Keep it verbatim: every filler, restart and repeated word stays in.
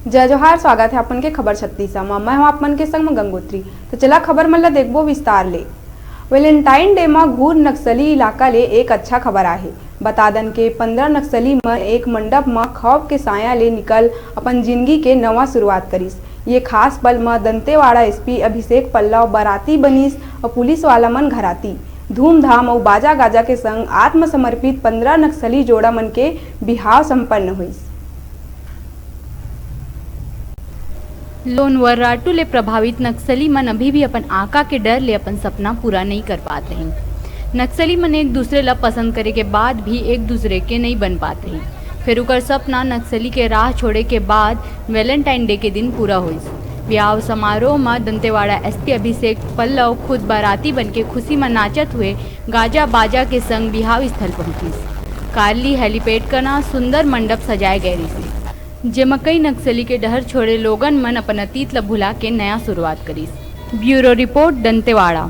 जय जोहार, स्वागत हे अपन के खबर छत्तीस म। मैं हूं आप मन के संग म गंगोत्री। तो चला खबर मन ला देखबो विस्तार ले। Valentine Day म घूर नक्सली इलाका ले एक अच्छा खबर आहे। बता दन के पंद्रह नक्सली मन एक मंडप म खौफ के साया ले निकल अपन जिंदगी के नवा शुरुआत करिस। ये खास पल म दंतेवाड़ा S P अभिषेक पल्लव बाराती बनिस अउ पुलिस वाला मन घराती। धूमधाम अउ बाजा गाजा के संग आत्मसमर्पित पंद्रह नक्सली जोड़ा मन के बिहाव संपन्न होइस। लोन वर्राटू ले प्रभावित नक्सली मन अभी भी अपन आका के डर ले अपन सपना पूरा नइ कर पात रहिन। नक्सली मन एक दूसरे ला पसंद करे के बाद भी एक दूसरे के नइ बन पात रहिन। फेर उकर सपना नक्सली के राह छोड़े के बाद Valentine Day के दिन पूरा होइस। बिहाव समारोह म दंतेवाड़ा S P अभिषेक पल्लव खुद बाराती बन के खुशी म नाचत हुए गाजा बाजा के संग बिहाव स्थल पहुंचिस। काली helipad कना सुंदर मंडप सजाए गए रहिस, जेमा कई नक्सली के डहर छोड़े लोगन मन अपन अतीत ल भुला के नया शुरुआत करिस। Bureau report, Dantewada.